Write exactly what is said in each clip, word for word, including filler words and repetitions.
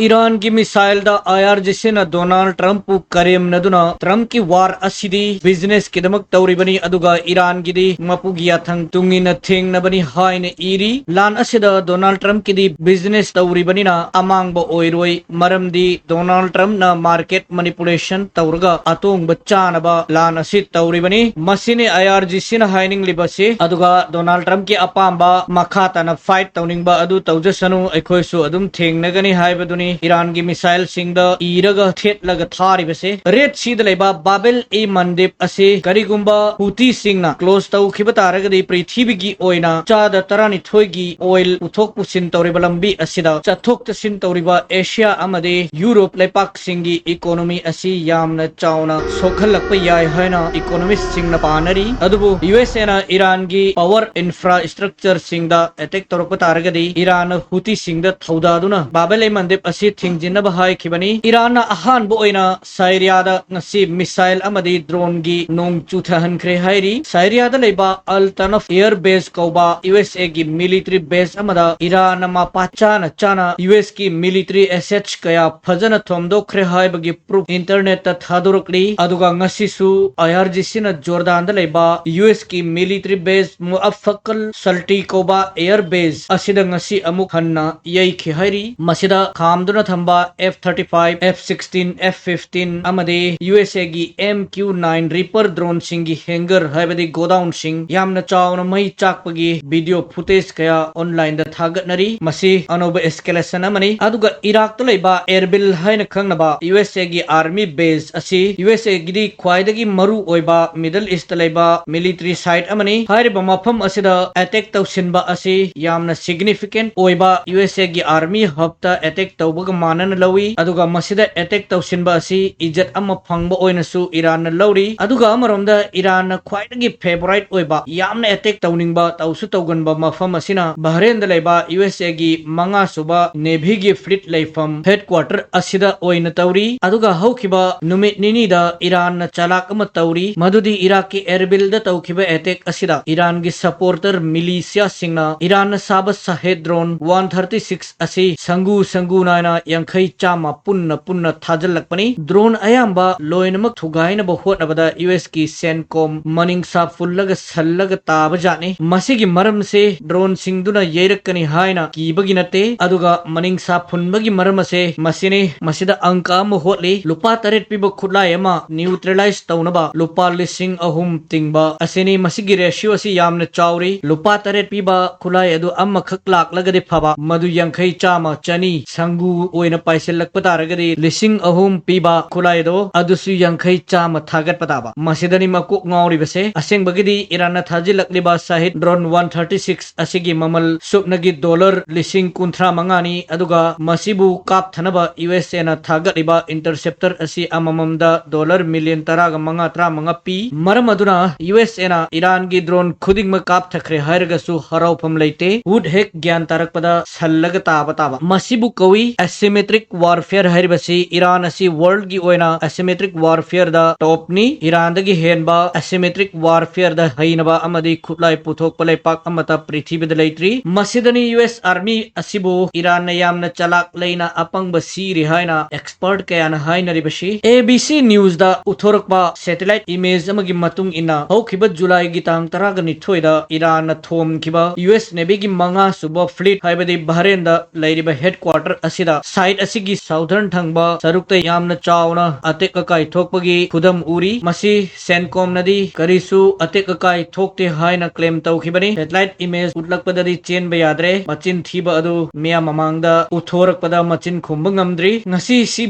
ꯏꯔꯥꯟꯒꯤ ꯃꯤꯁꯥꯏꯜꯗ ꯑꯥꯏ R G ꯁꯤꯅ Donald ꯇ꯭ꯔꯝꯞꯄꯨ ꯀꯔꯦꯝꯅꯗꯨꯅ, ꯇ꯭ꯔꯝꯞꯀꯤ war ꯑꯁꯤꯗꯤ ꯕꯤꯖꯤꯅꯦꯁꯀꯤꯗꯃꯛ ꯇꯧꯔꯤꯕꯅꯤ, ꯑꯗꯨꯒ ꯏꯔꯥꯟꯒꯤꯗꯤ ꯃꯄꯨꯒꯤ ꯌꯥꯊꯪ ꯇꯨꯡ ꯏꯟꯅ ꯊꯦꯡꯅꯕꯅꯤ ꯍꯥꯏꯅ ꯏꯔꯤ꯫ ꯂꯥꯟ ꯑꯁꯤꯗ ꯗꯣꯅꯥꯜꯗ ꯇ꯭ꯔꯝꯞꯀꯤꯗꯤ ꯕꯤꯖꯤꯅꯦꯁ ꯇꯧꯔꯤꯕꯅꯤꯅ ꯑꯃꯥꯡꯕ ꯑꯣꯏꯔꯣꯏ, ꯃꯔꯝꯗꯤ ꯗꯣꯅꯥꯜꯗ ꯇ꯭ꯔꯝꯞꯅ ꯃꯥꯔꯀꯦꯠ ꯃꯦꯅꯤꯄꯨꯂꯦꯁꯟ ꯇꯧꯔꯒ ꯑꯇꯣꯡꯕ ꯆꯥꯅꯕ ꯂꯥꯟ ꯑꯁꯤ ꯇꯧꯔꯤꯕꯅꯤ꯫ ꯃꯁꯤꯅꯤ ꯑꯥꯏ ꯑꯥꯔ ꯖꯤ ꯁꯤꯅ ꯍꯥꯏꯅꯤꯡꯂꯤꯕꯁꯤ꯫ ꯑꯗꯨꯒ ꯗꯣꯅꯥꯜꯗ ꯇ꯭ꯔꯝꯞꯀꯤ ꯑꯄꯥꯝꯕ ꯃꯈꯥ ꯇꯥꯅ ꯐꯥꯏꯠ ꯇꯧꯅꯤꯡꯕ ꯑꯗꯨ ꯇꯧꯖꯁꯅꯨ, ꯑꯩꯈꯣꯏꯁꯨ ꯑꯗꯨꯝ ꯊꯦꯡꯅꯒꯅꯤ ꯍꯥꯏꯕꯗꯨꯅꯤ꯫ ꯏꯔꯥꯟꯒꯤ ꯃꯤꯁꯥꯏꯜꯁꯤꯡꯗ ꯏꯔꯒ ꯊꯦꯠꯂꯒ ꯊꯥꯔꯤꯕꯁꯦ꯫ ꯔꯦꯗ ꯁꯤꯗ ꯂꯩꯕ ꯕꯥꯕꯦꯜ ꯏ ꯃꯟꯗꯤꯞ ꯑꯁꯤ ꯀꯔꯤꯒꯨꯝꯕ ꯍꯨꯇꯤꯁꯤꯡꯅ ꯀ꯭ꯂꯣꯖ ꯇꯧꯈꯤꯕ ꯇꯥꯔꯒꯗꯤ ꯄ꯭ꯔꯤꯊꯤꯕꯤꯒꯤ ꯑꯣꯏꯅ ꯆꯥꯗ ꯇꯔꯥꯅꯤꯊꯣꯏꯒꯤ ꯑꯣꯏꯜ ꯄꯨꯊꯣꯛ ꯄꯨꯁꯤꯟ ꯇꯧꯔꯤꯕ ꯂꯝꯕꯤ ꯑꯁꯤꯗ ꯆꯠꯊꯣꯛ ꯆꯠꯁꯤꯟ ꯇꯧꯔꯤꯕ ꯑꯦꯁꯤꯌꯥ ꯑꯃꯗꯤ ꯌꯨꯔꯣꯞ ꯂꯩꯄꯥꯛꯁꯤꯡꯒꯤ ꯏꯀꯣꯅꯣꯃꯤ ꯑꯁꯤ ꯌꯥꯝꯅ ꯆꯥꯎꯅ ꯁꯣꯛꯍꯜꯂꯛꯄ ꯌꯥꯏ ꯍꯥꯏꯅ ꯏꯀꯣꯅꯣꯃꯤꯁꯁꯤꯡꯅ ꯄꯥꯅꯔꯤ꯫ ꯑꯗꯨꯕꯨ ꯌꯨ ꯑꯦꯁ ꯑꯦꯅ ꯏꯔꯥꯟꯒꯤ ꯄꯋꯔ ꯏꯟꯐ꯭ꯔꯥꯁ꯭ꯇ꯭ꯔꯛꯆꯔꯁꯤꯡꯗ ꯑꯦꯇꯦꯛ ꯇꯧꯔꯛꯄ ꯇꯥꯔꯒꯗꯤ ꯏꯔꯥꯟꯅ ꯍꯨꯇꯤꯁꯤꯡꯗ ꯊꯧꯗꯥꯗꯨꯅ ꯕꯥꯕꯦꯜ ꯏ ꯃꯟꯗꯤꯞ ꯑꯁꯤ ꯊꯤꯡꯖꯤꯟꯅꯕ ꯍꯥꯏꯈꯤꯕꯅꯤ꯫ ꯏꯔꯥꯟꯅ ꯑꯍꯥꯟꯕ ꯑꯣꯏꯅ ꯁꯥꯏꯔꯤꯌꯥꯗ ꯉꯁꯤ ꯃꯤꯁꯥꯏꯜ ꯑꯃꯗꯤ ꯗ꯭ꯔꯣꯟꯒꯤ ꯅꯣꯡ ꯆꯨꯊꯍꯟꯈ꯭ꯔꯦ ꯍꯥꯏꯔꯤ꯫ ꯁꯥꯏꯔꯤꯌꯥꯗ ꯂꯩꯕ ꯑꯜ ꯇꯅꯐ ꯑꯦꯌꯔ ꯕꯦꯁ ꯀꯧꯕ ꯌꯨ ꯑꯦꯁ ꯑꯦꯒꯤ ꯃꯤꯂꯤꯇꯔꯤ ꯕꯦꯁ ꯑꯃꯗ ꯏꯔꯥꯟꯅ ꯃꯄꯥ ꯆꯥꯅ ꯆꯥꯅ ꯌꯨ ꯑꯦꯁꯀꯤ ꯃꯤꯂꯤꯇꯔꯤ ꯑꯦꯁꯦꯠꯁ ꯀꯌꯥ ꯐꯖꯅ ꯊꯣꯝꯗꯣꯛꯈ꯭ꯔꯦ ꯍꯥꯏꯕꯒꯤ ꯄ꯭ꯔꯨꯐ ꯏꯟꯇꯔꯅꯦꯠꯇ ꯊꯥꯗꯣꯔꯛꯂꯤ꯫ ꯑꯗꯨꯒ ꯉꯁꯤꯁꯨ ꯑꯥꯏ ꯑꯥꯔ ꯖꯤ ꯁꯤꯅ ꯖꯣꯔꯗꯥꯟꯗ ꯂꯩꯕ ꯌꯨ ꯑꯦꯁꯀꯤ ꯃꯤꯂꯤꯇꯔꯤ ꯕꯦꯁ ꯃꯨꯑꯐꯀꯜ ꯁꯜꯇꯤ ꯀꯧꯕ ꯑꯦꯌꯔ ꯕꯦꯁ ꯑꯁꯤꯗ ꯉꯁꯤ ꯑꯃꯨꯛ ꯍꯟꯅ ꯌꯩꯈꯤ ꯍꯥꯏꯔꯤ꯫ ꯃꯁꯤꯗ ꯈꯥꯝꯗꯨꯅ ꯊꯝꯕ F thirty five, F sixteen, F fifteen ꯑꯃꯗꯤ ꯌꯨ ꯑꯦꯁ ꯑꯦꯒꯤ ꯑꯦꯝ ꯀ꯭ꯌꯨ ꯅꯥꯏꯟ ꯔꯤꯄꯔ ꯗ꯭ꯔꯣꯟꯁꯤꯡꯒꯤ ꯍꯦꯡꯒꯔ ꯍꯥꯏꯕꯗꯤ ꯒꯣꯗꯥꯎꯟꯁꯤꯡ ꯌꯥꯝꯅ ꯆꯥꯎꯅ ꯃꯩ ꯆꯥꯛꯄꯒꯤ ꯚꯤꯗꯤꯑꯣ ꯐꯨꯇꯦꯖ ꯀꯌꯥ ꯑꯣꯟꯂꯥꯏꯟꯗ ꯊꯥꯒꯠꯅꯔꯤ꯫ ꯃꯁꯤ ꯑꯅꯧꯕ ꯑꯦꯁꯀꯦꯂꯦꯁꯟ ꯑꯃꯅꯤ꯫ ꯑꯗꯨꯒ ꯏꯔꯥꯛꯇ ꯂꯩꯕ ꯑꯦꯔꯕꯤꯜ ꯍꯥꯏꯅ ꯈꯪꯅꯕ ꯌꯨ ꯑꯦꯁ ꯑꯦꯒꯤ ꯑꯥꯔꯃꯤ ꯕꯦꯁ ꯑꯁꯤ ꯌꯨ ꯑꯦꯁ ꯑꯦꯒꯤꯗꯤ ꯈ꯭ꯋꯥꯏꯗꯒꯤ ꯃꯔꯨ ꯑꯣꯏꯕ ꯃꯤꯗꯜ ꯏꯁꯇ ꯂꯩꯕ ꯃꯤꯂꯤꯇꯔꯤ ꯁꯥꯏꯠ ꯑꯃꯅꯤ꯫ ꯍꯥꯏꯔꯤꯕ ꯃꯐꯝ ꯑꯁꯤꯗ ꯑꯦꯇꯦꯛ ꯇꯧꯁꯤꯟꯕ ꯑꯁꯤ ꯌꯥꯝꯅ ꯁꯤꯒꯅꯤꯐꯤꯀꯦꯟ ꯑꯣꯏꯕ ꯌꯨ ꯑꯦꯁ ꯑꯦꯒꯤ ꯑꯥꯔꯃꯤ ꯍꯕꯇ ꯑꯦꯇꯦꯛ ꯇꯧꯕꯒ ꯃꯥꯟꯅꯅ ꯂꯧꯏ꯫ ꯑꯗꯨꯒ ꯃꯁꯤꯗ ꯑꯦꯇꯦꯛ ꯇꯧꯁꯤꯟꯕ ꯑꯁꯤ ꯏꯖꯠ ꯑꯃ ꯐꯪꯕ ꯑꯣꯏꯅꯁꯨ ꯏꯔꯥꯟꯅ ꯂꯧꯔꯤ꯫ ꯑꯗꯨꯒ ꯑꯃꯔꯣꯝꯗ ꯏꯔꯥꯟꯅ ꯈ꯭ꯋꯥꯏꯗꯒꯤ ꯐꯦꯚꯣꯔꯥꯏꯠ ꯑꯣꯏꯕ, ꯌꯥꯝꯅ ꯑꯦꯇꯦꯛ ꯇꯧꯅꯤꯡꯕ, ꯇꯧꯁꯨ ꯇꯧꯒꯟꯕ ꯃꯐꯝ ꯑꯁꯤꯅ ꯕꯍꯔꯦꯟꯗ ꯂꯩꯕ ꯌꯨ ꯑꯦꯁ ꯑꯦꯒꯤ ꯃꯉꯥ ꯁꯨꯕ ꯅꯦꯚꯤꯒꯤ ꯐ꯭ꯂꯤꯠ ꯂꯩꯐꯝ ꯍꯦꯗ ꯀ꯭ꯋꯥꯇꯔ ꯑꯁꯤꯗ ꯑꯣꯏꯅ ꯇꯧꯔꯤ꯫ ꯑꯗꯨꯒ ꯍꯧꯈꯤꯕ ꯅꯨꯃꯤꯠ ꯅꯤꯅꯤꯗ ꯏꯔꯥꯟꯅ ꯆꯂꯥꯛ ꯑꯃ ꯇꯧꯔꯤ, ꯃꯗꯨꯗꯤ ꯏꯔꯥꯛꯀꯤ ꯑꯦꯔꯕꯤꯜꯗ ꯇꯧꯈꯤꯕ ꯑꯦꯇꯦꯛ ꯑꯁꯤꯗ ꯏꯔꯥꯟꯒꯤ ꯁꯄꯣꯔꯇꯔ ꯃꯤꯂꯤꯁꯤꯌꯥꯁꯤꯡꯅ ꯏꯔꯥꯟꯅ ꯁꯥꯕ ꯁꯍꯦꯗ ꯗ꯭ꯔꯣꯟ ꯋꯥꯟ ꯊꯥꯔꯇꯤ ꯁꯤꯛꯁ ꯑꯁꯤ ꯁꯪꯒꯨ ꯁꯪꯒꯨ ꯅꯥꯏꯅ ꯌꯥꯡꯈꯩ ꯆꯥꯝꯃ ꯄꯨꯟꯅ ꯄꯨꯟꯅ ꯊꯥꯖꯤꯜꯂꯛꯄꯅꯤ꯫ ꯗ꯭ꯔꯣꯟ ꯑꯌꯥꯝꯕ ꯂꯣꯏꯅꯃꯛ ꯊꯨꯒꯥꯏꯅꯕ ꯍꯣꯠꯅꯕꯗ ꯌꯨ ꯑꯦꯁꯀꯤ ꯁꯦꯟꯀꯣꯝ ꯃꯅꯤꯡ ꯁꯥ ꯐꯨꯜꯂꯒ ꯁꯜꯂꯒ ꯇꯥꯕ ꯖꯥꯠꯅꯤ꯫ ꯃꯁꯤꯒꯤ ꯃꯔꯝꯁꯦ ꯗ꯭ꯔꯣꯟꯁꯤꯡꯗꯨꯅ ꯌꯩꯔꯛꯀꯅꯤ ꯍꯥꯏꯅ ꯀꯤꯕꯒꯤ ꯅꯠꯇꯦ, ꯑꯗꯨꯒ ꯃꯅꯤꯡ ꯁꯥ ꯐꯨꯟꯕꯒꯤ ꯃꯔꯝ ꯑꯁꯦ ꯃꯁꯤꯅꯤ꯫ ꯃꯁꯤꯗ ꯑꯪꯀ ꯑꯃ ꯍꯣꯠꯂꯤ꯫ ꯂꯨꯄꯥ ꯇꯔꯦꯠ ꯄꯤꯕ ꯈꯨꯠꯂꯥꯏ ꯑꯃ ꯅ꯭ꯌꯨꯇ꯭ꯔꯦꯂꯥꯏꯁ ꯇꯧꯅꯕ ꯂꯨꯄꯥ ꯂꯤꯁꯤꯡ ꯑꯍꯨꯝ ꯇꯤꯡꯕ ꯑꯁꯤꯅꯤ꯫ ꯃꯁꯤꯒꯤ ꯔꯦꯁꯤꯌꯣ ꯑꯁꯤ ꯌꯥꯝꯅ ꯆꯥꯎꯔꯤ꯫ ꯂꯨꯄꯥ ꯇꯔꯦꯠ ꯄꯤꯕ ꯈꯨꯠꯂꯥꯏ ꯑꯗꯨ ꯑꯃꯈꯛ ꯂꯥꯛꯂꯒꯗꯤ ꯐꯕ, ꯃꯗꯨ ꯌꯥꯡꯈꯩ, ꯆꯥꯝꯃ, ꯆꯅꯤ ꯁꯪꯒꯨ ꯑꯣꯏꯅ ꯄꯥꯏꯁꯤꯜꯂꯛꯄ ꯇꯥꯔꯒꯗꯤ ꯂꯤꯁꯤꯡ ꯑꯍꯨꯝ ꯄꯤꯕ ꯈꯨꯠꯂꯥꯏ ꯑꯗꯣ ꯑꯗꯨꯁꯨ ꯌꯥꯡꯈꯩ, ꯆꯥꯝꯃ ꯊꯥꯒꯠꯄ ꯇꯥꯕ꯫ ꯃꯁꯤꯗꯅꯤ ꯃꯀꯣꯛ ꯉꯥꯎꯔꯤꯕꯁꯦ꯫ ꯑꯁꯦꯡꯕꯒꯤꯗꯤ ꯏꯔꯥꯟꯅ ꯊꯥꯖꯤꯜꯂꯛꯂꯤꯕ Shahid drone one thirty six ꯑꯁꯤꯒꯤ ꯃꯃꯜ ꯁꯨꯞꯅꯒꯤ ꯗꯣꯂꯔ ꯂꯤꯁꯤꯡ ꯀꯨꯟꯊ꯭ꯔꯥ ꯃꯉꯥꯅꯤ, ꯑꯗꯨꯒ ꯃꯁꯤꯕꯨ ꯀꯥꯞꯊꯅꯕ ꯌꯨ ꯑꯦꯁ ꯑꯦꯅ ꯊꯥꯒꯠꯂꯤꯕ ꯏꯟꯇꯔꯁꯦꯞꯇꯔ ꯑꯁꯤ ꯑꯃꯃꯝꯗ ꯗꯣꯂꯔ ꯃꯤꯂꯤꯌꯟ ꯇꯔꯥꯒ ꯃꯉꯥ, ꯇꯔꯥꯃꯉꯥ ꯄꯤ꯫ ꯃꯔꯝ ꯑꯗꯨꯅ ꯌꯨ ꯑꯦꯁ ꯑꯦꯅ ꯏꯔꯥꯟꯒꯤ ꯗ꯭ꯔꯣꯟ ꯈꯨꯗꯤꯡꯃꯛ ꯀꯥꯞꯊꯈ꯭ꯔꯦ ꯍꯥꯏꯔꯒꯁꯨ ꯍꯔꯥꯎꯐꯝ ꯂꯩꯇꯦ꯫ ꯍꯨꯠ ꯍꯦꯛ ꯒ꯭ꯌꯥꯟ ꯇꯥꯔꯛꯄꯗ ꯁꯜꯂꯒ ꯇꯥꯕ ꯇꯥꯕ꯫ ꯃꯁꯤꯕꯨ ꯀꯧꯏ ꯑꯦꯁꯤꯃꯦꯇ꯭ꯔꯤꯛ ꯋꯥꯔꯐꯦꯌꯔ ꯍꯥꯏꯔꯤꯕꯁꯤ꯫ ꯏꯔꯥꯟ ꯑꯁꯤ ꯋꯥꯔꯜꯒꯤ ꯑꯣꯏꯅ ꯑꯦꯁꯤꯃꯦꯇ꯭ꯔꯤꯛ ꯋꯥꯔꯐꯦꯌꯔꯗ ꯇꯣꯞꯅꯤ꯫ ꯏꯔꯥꯟꯗꯒꯤ ꯍꯦꯟꯕ ꯑꯦꯁꯤꯃꯦꯇ꯭ꯔꯤꯛ ꯋꯥꯔꯐꯦꯌꯔꯗ ꯍꯩꯅꯕ ꯑꯃꯗꯤ ꯈꯨꯠꯂꯥꯏ ꯄꯨꯊꯣꯛꯄ ꯂꯩꯄꯥꯛ ꯑꯃꯠꯇ ꯄ꯭ꯔꯤꯊꯤꯕꯤꯗ ꯂꯩꯇ꯭ꯔꯤ꯫ ꯃꯁꯤꯗꯅꯤ ꯌꯨ ꯑꯦꯁ ꯑꯥꯔꯃꯤ ꯑꯁꯤꯕꯨ ꯏꯔꯥꯟꯅ ꯌꯥꯝꯅ ꯆꯂꯥꯛ ꯂꯩꯅ ꯑꯄꯪꯕ ꯁꯤꯔꯤ ꯍꯥꯏꯅ ꯑꯦꯛꯁꯄꯔꯠ ꯀꯌꯥꯅ ꯍꯥꯏꯅꯔꯤꯕꯁꯤ꯫ A B C ꯅ꯭ꯌꯨꯁꯇ ꯎꯠꯊꯣꯔꯛꯄ satellite image ꯑꯃꯒꯤ ꯃꯇꯨꯡ ꯏꯟꯅ, ꯍꯧꯈꯤꯕ ꯖꯨꯂꯥꯏꯒꯤ ꯇꯥꯡ ꯇꯔꯥꯒ ꯅꯤꯊꯣꯏꯗ ꯏꯔꯥꯟꯅ ꯊꯣꯝꯈꯤꯕ ꯌꯨ ꯑꯦꯁ ꯅꯦꯚꯤꯒꯤ ꯃꯉꯥ ꯁꯨꯕ ꯐ꯭ꯂꯤꯠ, ꯍꯥꯏꯕꯗꯤ ꯕꯍꯔꯦꯟꯗ ꯂꯩꯔꯤꯕ ꯍꯦꯗꯀ꯭ꯋꯥꯇꯔ ꯑꯁꯤꯗ, ꯁꯥꯏꯠ ꯑꯁꯤꯒꯤ ꯁꯥꯎꯊꯔꯟ ꯊꯪꯕ ꯁꯔꯨꯛꯇ ꯌꯥꯝꯅ ꯆꯥꯎꯅ ꯑꯇꯦꯛ ꯑꯀꯥꯏ ꯊꯣꯛꯄꯒꯤ ꯈꯨꯗꯝ ꯎꯔꯤ꯫ ꯃꯁꯤ ꯁꯦꯟꯀꯣꯝꯅꯗꯤ ꯀꯔꯤꯁꯨ ꯑꯇꯦꯛ ꯑꯀꯥꯏ ꯊꯣꯛꯇꯦ ꯍꯥꯏꯅ ꯀ꯭ꯂꯦꯝ ꯇꯧꯈꯤꯕꯅꯤ꯫ ꯁꯦꯇꯦꯂꯥꯏꯠ ꯏꯃꯦꯖ ꯎꯠꯂꯛꯄꯗꯗꯤ ꯆꯦꯟꯕ ꯌꯥꯗ꯭ꯔꯦ꯫ ꯃꯆꯤꯟ ꯊꯤꯕ ꯑꯗꯨ ꯃꯤꯌꯥꯝ ꯃꯃꯥꯡꯗ ꯎꯠꯊꯣꯔꯛꯄꯗ ꯃꯆꯤꯟ ꯈꯨꯝꯕ ꯉꯝꯗ꯭ꯔꯤ꯫ ꯉꯁꯤ ꯁꯤ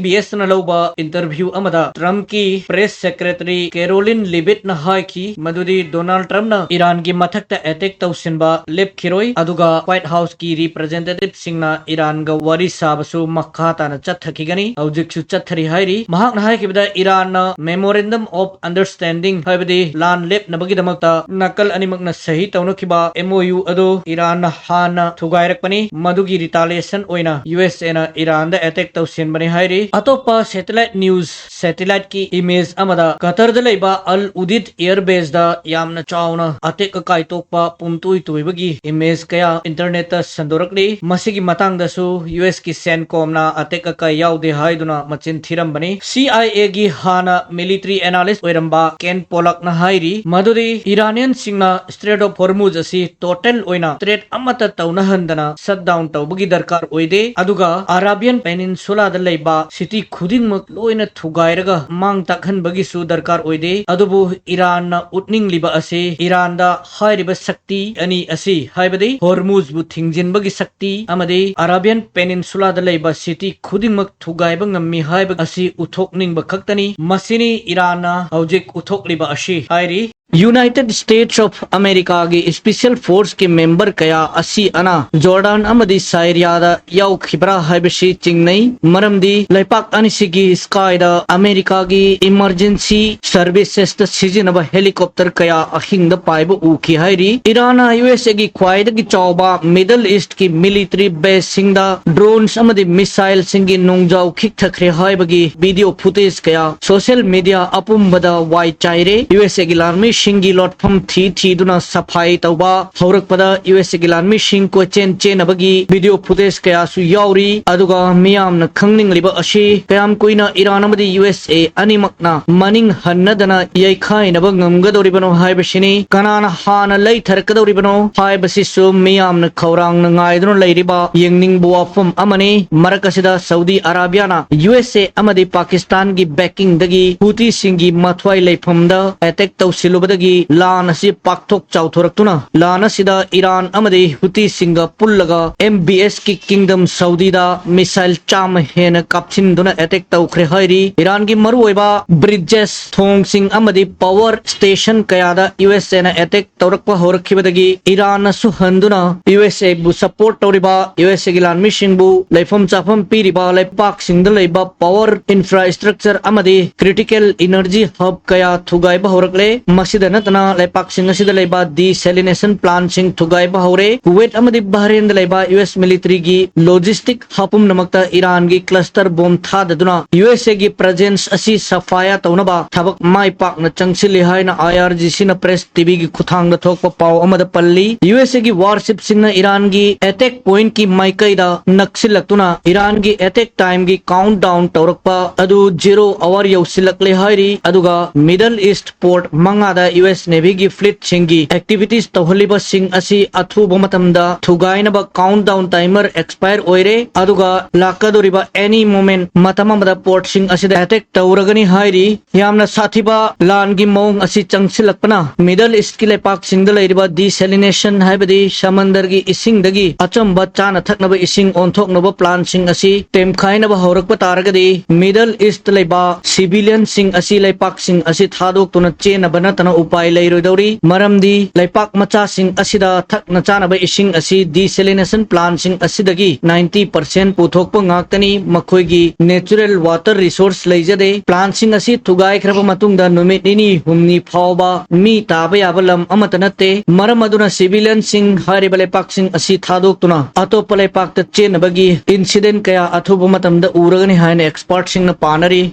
ꯕꯤ ꯑꯦꯁꯅ ꯂꯧꯕ ꯏꯟꯇꯔꯚ꯭ꯌꯨ ꯑꯃꯗ ꯇ꯭ꯔꯝꯞꯀꯤ ꯄ꯭ꯔꯦꯁ ꯁꯦꯀ꯭ꯔꯦꯇꯔꯤ ꯀꯦꯔꯣꯂꯤꯟ ꯂꯤꯕꯤꯠꯅ ꯍꯥꯏꯈꯤ ꯃꯗꯨꯗꯤ ꯗꯣꯅꯥꯜꯗ ꯇ꯭ꯔꯝꯞꯅ ꯏꯔꯥꯟꯒꯤ ꯃꯊꯛꯇ ꯑꯦꯇꯦꯛ ꯇꯧꯁꯤꯟꯕ ꯂꯦꯞꯈꯤꯔꯣꯏ, ꯑꯗꯨꯒ ꯋꯥꯏꯠ ꯍꯥꯎꯁꯀꯤ ꯔꯤꯄ꯭ꯔꯖꯦꯟꯇꯦꯇꯤꯚꯁꯤꯡꯅ ꯏꯔꯥꯟꯒ ꯋꯥꯔꯤ ꯁꯥꯕꯁꯨ ꯃꯈꯥ ꯇꯥꯅ ꯆꯠꯊꯈꯤꯒꯅꯤ, ꯍꯧꯖꯤꯛꯁꯨ ꯆꯠꯊꯔꯤ ꯍꯥꯏꯔꯤ꯫ ꯃꯍꯥꯛꯅ ꯍꯥꯏꯈꯤꯕꯗ ꯏꯔꯥꯟꯅ Memorandum of Understanding, ꯍꯥꯏꯕꯗꯤ ꯂꯥꯟ ꯂꯦꯞꯅꯕꯒꯤꯗꯃꯛꯇ ꯅꯥꯀꯜ ꯑꯅꯤꯃꯛꯅ ꯁꯍꯤ ꯇꯧꯅꯈꯤꯕ ꯑꯦꯝ ꯑꯣ ꯌꯨ ꯑꯗꯨ ꯏꯔꯥꯟꯅ ꯍꯥꯟꯅ ꯊꯨꯒꯥꯏꯔꯛꯄꯅꯤ, ꯃꯗꯨꯒꯤ ꯔꯤꯇꯥꯂꯤꯌꯦꯁꯟ ꯑꯣꯏꯅ ꯌꯨ ꯑꯦꯁ ꯑꯦꯅ ꯏꯔꯥꯟꯗ ꯑꯦꯇꯦꯛ ꯇꯧꯁꯤꯟꯕꯅꯤ ꯍꯥꯏꯔꯤ꯫ ꯑꯇꯣꯞꯄ ꯁꯦꯇꯦꯂꯥꯏꯠ ꯅ꯭ꯌꯨꯁ ꯁꯦꯇꯦꯂꯥꯏꯠꯀꯤ ꯏꯃꯦꯖ ꯑꯃꯗ ꯀꯇꯔꯗ ꯂꯩꯕ ꯑꯜ ꯎꯗꯤꯗ ꯑꯦꯌꯔ ꯕꯦꯁꯇ ꯌꯥꯝꯅ ꯆꯥꯎꯅ ꯑꯇꯦꯛ ꯑꯀꯥꯏ ꯊꯣꯛꯄ ꯄꯨꯝꯇꯣꯏ ꯇꯣꯏꯕꯒꯤ ꯏꯃꯦꯖ ꯀꯌꯥ ꯏꯟꯇꯔꯅꯦꯠꯇ ꯁꯟꯗꯣꯔꯛꯂꯤ꯫ ꯃꯁꯤꯒꯤ ꯃꯇꯥꯡꯗꯁꯨ ꯌꯨ ꯑꯦꯁꯀꯤ ꯁꯦꯟꯀꯣꯝꯅ ꯑꯇꯦꯛ ꯑꯀꯥꯏ ꯌꯥꯎꯗꯦ ꯍꯥꯏꯗꯨꯅ ꯃꯆꯤꯟ ꯊꯤꯔꯝꯕꯅꯤ꯫ ꯁꯤ ꯑꯥꯏ ꯑꯦꯒꯤ ꯍꯥꯟꯅ ꯃꯤꯂꯤꯇꯔꯤ ꯑꯦꯅꯥꯂꯤꯁ ꯑꯣꯏꯔꯝꯕ ꯀꯦꯟ ꯄꯣꯂꯛꯅ ꯍꯥꯏꯔꯤ ꯃꯗꯨꯗꯤ ꯏꯔꯥꯅꯤꯌꯟꯁꯤꯡꯅ ꯁ꯭ꯇ꯭ꯔꯦꯠ ꯑꯣꯐ ꯍꯣꯔꯃꯨꯖ ꯑꯁꯤ ꯇꯣꯇꯦꯜ ꯑꯣꯏꯅ ꯇ꯭ꯔꯦꯠ ꯑꯃꯠꯇ ꯇꯧꯅꯍꯟꯗꯅ ꯁꯠ ꯗꯥꯎꯟ ꯇꯧꯕꯒꯤ ꯗꯔꯀꯥꯔ ꯑꯣꯏꯗꯦ, ꯑꯗꯨꯒ ꯑꯔꯥꯕꯤꯌꯟ ꯄꯦꯅꯤꯟꯁꯨꯂꯥꯗ ꯂꯩꯕ ꯁꯤꯇꯤ ꯈꯨꯗꯤꯡꯃꯛ ꯂꯣꯏꯅ ꯊꯨꯒꯥꯏꯔꯒ ꯃꯥꯡ ꯇꯥꯛꯍꯟꯕꯒꯤꯁꯨ ꯗꯔꯀꯥꯔ ꯑꯣꯏꯗꯦ꯫ ꯑꯗꯨꯕꯨ ꯏꯔꯥꯟꯅ ꯎꯠꯅꯤꯡꯂꯤꯕ ꯑꯁꯤ ꯏꯔꯥꯟꯗ ꯍꯥꯏꯔꯤꯕ ꯁꯛꯇꯤ ꯑꯅꯤ ꯑꯁꯤ, ꯍꯥꯏꯕꯗꯤ ꯍꯣꯔꯃꯨꯖꯕꯨ ꯊꯤꯡꯖꯤꯟꯕꯒꯤ ꯁꯛꯇꯤ ꯑꯃꯗꯤ ꯑꯔꯥꯕꯤꯌꯟ ꯄꯦꯅꯤꯟꯁꯨꯂꯥꯗ ꯂꯩꯕ ꯁꯤꯇꯤ ꯈꯨꯗꯤꯡꯃꯛ ꯊꯨꯒꯥꯏꯕ ꯉꯝꯃꯤ ꯍꯥꯏꯕ ꯑꯁꯤ ꯎꯠꯊꯣꯛꯅꯤꯡꯕ ꯈꯛꯇꯅꯤ꯫ ꯃꯁꯤꯅꯤ ꯏꯔꯥꯟꯅ ꯍꯧꯖꯤꯛ ꯎꯠꯊꯣꯛꯂꯤꯕ ꯑꯁꯤ ꯍꯥꯏꯔꯤ꯫ ꯌꯨꯅꯥꯏꯇꯦꯗ ꯁ꯭ꯇꯦꯠꯁ ꯑꯣꯐ ꯑꯃꯦꯔꯤꯀꯥꯒꯤ ꯁ꯭ꯄꯦꯁꯤꯌꯦꯜ ꯐꯣꯔꯁꯀꯤ ꯃꯦꯝꯕꯔ ꯀꯌꯥ ꯑꯁꯤ ꯑꯅꯥ ꯖꯣꯔꯗꯥꯟ ꯑꯃꯗꯤ ꯁꯥꯏꯔꯤꯌꯥꯗ ꯌꯥꯎꯈꯤꯕ꯭ꯔꯥ ꯍꯥꯏꯕꯁꯤ ꯆꯤꯡꯅꯩ, ꯃꯔꯝꯗꯤ ꯂꯩꯄꯥꯛ ꯑꯅꯤꯁꯤꯒꯤ ꯁ꯭ꯀꯥꯏꯗ ꯑꯃꯦꯔꯤꯀꯥꯒꯤ ꯏꯃꯔꯖꯦꯟꯁꯤ ꯁꯔꯚꯤꯁꯦꯁꯇ ꯁꯤꯖꯤꯟꯅꯕ ꯍꯦꯂꯤꯀꯣꯞꯇꯔ ꯀꯌꯥ ꯑꯍꯤꯡꯗ ꯄꯥꯏꯕ ꯎꯈꯤ ꯍꯥꯏꯔꯤ꯫ ꯏꯔꯥꯟꯅ ꯌꯨ ꯑꯦꯁ ꯑꯦꯒꯤ ꯈ꯭ꯋꯥꯏꯗꯒꯤ ꯆꯥꯎꯕ ꯃꯤꯗꯜ ꯏꯁ꯭ꯠꯀꯤ ꯃꯤꯂꯤꯇꯔꯤ ꯕꯦꯁꯁꯤꯡꯗ ꯗ꯭ꯔꯣꯟꯁ ꯑꯃꯗꯤ ꯃꯤꯁꯥꯏꯜꯁꯤꯡꯒꯤ ꯅꯣꯡꯖꯥꯎ ꯈꯤꯛꯊꯈ꯭ꯔꯦ ꯍꯥꯏꯕꯒꯤ ꯚꯤꯗꯤꯑꯣ ꯐꯨꯇꯦꯖ ꯀꯌꯥ ꯁꯣꯁꯤꯌꯦꯜ ꯃꯤꯗꯤꯌꯥ ꯑꯄꯨꯝꯕꯗ ꯋꯥꯏ ꯆꯥꯏꯔꯦ꯫ ꯌꯨ ꯑꯦꯁ ꯑꯦꯒꯤ ꯂꯥꯟꯃꯤꯁꯤꯡꯒꯤ ꯂꯣꯠꯐꯝ ꯊꯤ ꯊꯤꯗꯨꯅ ꯁꯐꯥꯏ ꯇꯧꯕ ꯍꯧꯔꯛꯄꯗ ꯌꯨ ꯑꯦꯁ ꯑꯦꯒꯤ ꯂꯥꯟꯃꯤꯁꯤꯡ ꯀꯣꯏꯆꯦꯟ ꯆꯦꯟꯅꯕꯒꯤ ꯚꯤꯗꯤꯑꯣ ꯐꯨꯇꯦꯖ ꯀꯌꯥꯁꯨ ꯌꯥꯎꯔꯤ꯫ ꯑꯗꯨꯒ ꯃꯤꯌꯥꯝꯅ ꯈꯪꯅꯤꯡꯂꯤꯕ ꯑꯁꯤ ꯀꯌꯥꯝ ꯀꯨꯏꯅ ꯏꯔꯥꯟ ꯑꯃꯗꯤ ꯌꯨ ꯑꯦꯁ ꯑꯦ ꯑꯅꯤꯃꯛꯅ ꯃꯅꯤꯡ ꯍꯟꯅꯗꯅ ꯌꯩꯈꯥꯏꯅꯕ ꯉꯝꯒꯗꯧꯔꯤꯕꯅꯣ ꯍꯥꯏꯕꯁꯤꯅꯤ꯫ ꯀꯅꯥꯅ ꯍꯥꯟꯅ ꯂꯩꯊꯔꯛꯀꯗꯧꯔꯤꯕꯅꯣ ꯍꯥꯏꯕꯁꯤꯁꯨ ꯃꯤꯌꯥꯝꯅ ꯈꯧꯔꯥꯡꯅ ꯉꯥꯏꯗꯨꯅ ꯂꯩꯔꯤꯕ ꯌꯦꯡꯅꯤꯡꯕ ꯋꯥꯐꯝ ꯑꯃꯅꯤ꯫ ꯃꯔꯛ ꯑꯁꯤꯗ ꯁꯥꯎꯗꯤ ꯑꯔꯥꯕꯤꯌꯥꯅ ꯌꯨ ꯑꯦꯁ ꯑꯦ ꯑꯃꯗꯤ ꯄꯥꯀꯤꯁꯇꯥꯟꯒꯤ ꯕꯦꯀꯤꯡꯗꯒꯤ ꯍꯨꯇꯤꯁꯤꯡꯒꯤ ꯃꯊ꯭ꯋꯥꯏ ꯂꯩꯐꯝꯗ ꯑꯦꯇꯦꯛ ꯇꯧꯁꯤꯜꯂꯨꯕꯗꯒꯤ ꯂꯥꯟ ꯑꯁꯤ ꯄꯥꯛꯊꯣꯛ ꯆꯥꯎꯊꯣꯔꯛꯇꯨꯅ ꯂꯥꯟ ꯑꯁꯤꯗ ꯏꯔꯥꯟ ꯑꯃꯗꯤ ꯍꯨꯇꯤꯁꯤꯡꯒ ꯄꯨꯜꯂꯒ ꯑꯦꯝ ꯕꯤ ꯑꯦꯁꯀꯤ ꯀꯤꯡꯗꯝ ꯁꯥꯎꯗꯤꯗ ꯃꯤꯁꯥꯏꯜ ꯆꯥꯝꯃ ꯍꯦꯟꯅ ꯀꯥꯞꯁꯤꯟꯗꯨꯅ ꯑꯦꯇꯦꯛ ꯇꯧꯈ꯭ꯔꯦ ꯍꯥꯏꯔꯤ꯫ ꯏꯔꯥꯟꯒꯤ ꯃꯔꯨꯑꯣꯏꯕ ꯕ꯭ꯔꯤꯖꯦꯁ, ꯊꯣꯡꯁꯤꯡ ꯑꯃꯗꯤ ꯄꯋꯔ ꯁ꯭ꯇꯦꯁꯟ ꯀꯌꯥꯗ ꯌꯨ ꯑꯦꯁ ꯑꯦꯅ ꯑꯦꯇꯦꯛ ꯇꯧꯔꯛꯄ ꯍꯧꯔꯛꯈꯤꯕꯗꯒꯤ ꯏꯔꯥꯟꯅꯁꯨ ꯍꯟꯗꯨꯅ ꯌꯨ ꯑꯦꯁ ꯑꯦꯕꯨ ꯁꯄꯣꯔꯠ ꯇꯧꯔꯤꯕ ꯌꯨ ꯑꯦꯁ ꯑꯦꯒꯤ ꯂꯥꯟꯃꯤꯁꯤꯡꯕꯨ ꯂꯩꯐꯝ ꯆꯥꯐꯝ ꯄꯤꯔꯤꯕ ꯂꯩꯄꯥꯛꯁꯤꯡꯗ ꯂꯩꯕ ꯄꯋꯔ ꯏꯟꯐ꯭ꯔꯥꯁ꯭ꯇ꯭ꯔꯛꯆꯔ ꯑꯃꯗꯤ ꯀ꯭ꯔꯤꯇꯤꯀꯦꯜ ꯏꯅꯔꯖꯤ ꯍꯕ ꯀꯌꯥ ꯊꯨꯒꯥꯏꯕ ꯍꯧꯔꯛꯂꯦ꯫ ꯃꯁꯤ ꯁꯤꯗ ꯅꯠꯇꯅ ꯂꯩꯄꯥꯛꯁꯤꯡ ꯑꯁꯤꯗ ꯂꯩꯕ desalination plantꯁꯤꯡ ꯊꯨꯒꯥꯏꯕ ꯍꯧꯔꯦ꯫ ꯀꯨꯋꯦꯠ ꯑꯃꯗꯤ ꯕꯍꯔꯦꯟꯗ ꯂꯩꯕ ꯌꯨ ꯑꯦꯁ militaryꯒꯤ logistic hub ꯄꯨꯝꯅꯃꯛꯇ ꯏꯔꯥꯟꯒꯤ cluster bomb ꯊꯥꯗꯗꯨꯅ ꯌꯨ ꯑꯦꯁ ꯑꯦꯒꯤ presence ꯑꯁꯤ ꯁꯐꯥꯌꯥ ꯇꯧꯅꯕ ꯊꯕꯛ ꯃꯥꯏ ꯄꯥꯛꯅ ꯆꯪꯁꯤꯜꯂꯤ ꯍꯥꯏꯅ ꯑꯥꯏ ꯑꯥꯔ ꯖꯤ ꯁꯤꯅ press ꯇꯤ ꯚꯤꯒꯤ ꯈꯨꯠꯊꯥꯡꯗ ꯊꯣꯛꯄ ꯄꯥꯎ ꯑꯃꯗ ꯄꯜꯂꯤ꯫ ꯌꯨ ꯑꯦꯁ ꯑꯦꯒꯤ warshipꯁꯤꯡꯅ ꯏꯔꯥꯟꯒꯤ attack pointꯀꯤ ꯃꯥꯏꯀꯩꯗ ꯅꯛꯁꯤꯜꯂꯛꯇꯨꯅ ꯏꯔꯥꯟꯒꯤ attack timeꯒꯤ countdown ꯇꯧꯔꯛꯄ ꯑꯗꯨ zero hour ꯌꯧꯁꯤꯜꯂꯛꯂꯦ ꯍꯥꯏꯔꯤ꯫ ꯑꯗꯨꯒ Middle East port ꯃꯉꯥꯗ ꯌꯨ ꯑꯦꯁ navyꯒꯤ fleetꯁꯤꯡꯒꯤ activities ꯇꯧꯍꯜꯂꯤꯕꯁꯤꯡ ꯑꯁꯤ ꯑꯊꯨꯕ ꯃꯇꯝꯗ ꯊꯨꯒꯥꯏꯅꯕ countdown timer expire ꯑꯣꯏꯔꯦ꯫ ꯑꯗꯨꯒ ꯂꯥꯛꯀꯗꯧꯔꯤꯕ any moment ꯃꯇꯝ ꯑꯃꯗ portꯁꯤꯡ ꯑꯁꯤꯗ attack ꯇꯧꯔꯒꯅꯤ ꯍꯥꯏꯔꯤ꯫ ꯌꯥꯝꯅ ꯁꯥꯊꯤꯕ ꯂꯥꯟꯒꯤ ꯃꯑꯣꯡ ꯑꯁꯤ ꯆꯪꯁꯤꯜꯂꯛꯄꯅ Middle Eastꯀꯤ ꯂꯩꯄꯥꯛꯁꯤꯡꯗ ꯂꯩꯔꯤꯕ desalination ꯍꯥꯏꯕꯗꯤ ꯁꯃꯟꯗꯔꯒꯤ ꯏꯁꯤꯡꯗꯒꯤ ꯑꯆꯝꯕ ꯆꯥꯅ ꯊꯛꯅꯕ ꯏꯁꯤꯡ ꯑꯣꯟꯊꯣꯛꯅꯕ plantꯁꯤꯡ ꯑꯁꯤ ꯇꯦꯝꯈꯥꯏꯅꯕ ꯍꯧꯔꯛꯄ ꯇꯥꯔꯒꯗꯤ Middle East ꯂꯩꯕ civilianꯁꯤꯡ ꯑꯁꯤ ꯂꯩꯄꯥꯛꯁꯤꯡ ꯑꯁꯤ ꯊꯥꯗꯣꯛꯇꯨꯅ ꯆꯦꯟꯅꯕ ꯅꯠꯇꯅ ꯎꯄꯥꯏ ꯂꯩꯔꯣꯏꯗꯧꯔꯤ꯫ ꯃꯔꯝꯗꯤ ꯂꯩꯄꯥꯛ ꯃꯆꯥꯁꯤꯡ ꯑꯁꯤꯗ ꯊꯛꯅ ꯆꯥꯅꯕ ꯏꯁꯤꯡ ꯑꯁꯤ desalination plantꯁꯤꯡ ꯑꯁꯤꯗꯒꯤ ninety percent ꯄꯨꯊꯣꯛꯄ ꯉꯥꯛꯇꯅꯤ꯫ ꯃꯈꯣꯏꯒꯤ natural water resource ꯂꯩꯖꯗꯦ꯫ Plantꯁꯤꯡ ꯑꯁꯤ ꯊꯨꯒꯥꯏꯈ꯭ꯔꯕ ꯃꯇꯨꯡꯗ ꯅꯨꯃꯤꯠ ꯅꯤꯅꯤ ꯍꯨꯝꯅꯤ ꯐꯥꯎꯕ ꯃꯤ ꯇꯥꯕ ꯌꯥꯕ ꯂꯝ ꯑꯃꯠꯇ ꯅꯠꯇꯦ꯫ ꯃꯔꯝ ꯑꯗꯨꯅ civilianꯁꯤꯡ ꯍꯥꯏꯔꯤꯕ ꯂꯩꯄꯥꯛꯁꯤꯡ ꯑꯁꯤ ꯊꯥꯗꯣꯛꯇꯨꯅ ꯑꯇꯣꯞꯄ ꯂꯩꯄꯥꯛꯇ ꯆꯦꯟꯅꯕꯒꯤ incident ꯀꯌꯥ ꯑꯊꯨꯕ ꯃꯇꯝꯗ ꯎꯔꯒꯅꯤ ꯍꯥꯏꯅ expertꯁꯤꯡꯅ ꯄꯥꯅꯔꯤ꯫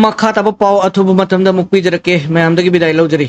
ꯃꯈꯥ ꯇꯥꯕ ꯄꯥꯎ ꯑꯊꯨꯕ ꯃꯇꯝꯗ ꯑꯃꯨꯛ ꯄꯤꯖꯔꯛꯀꯦ꯫ ꯃꯌꯥꯝꯗꯒꯤ ꯕꯤꯗꯥꯏ ꯂꯧꯖꯔꯤ꯫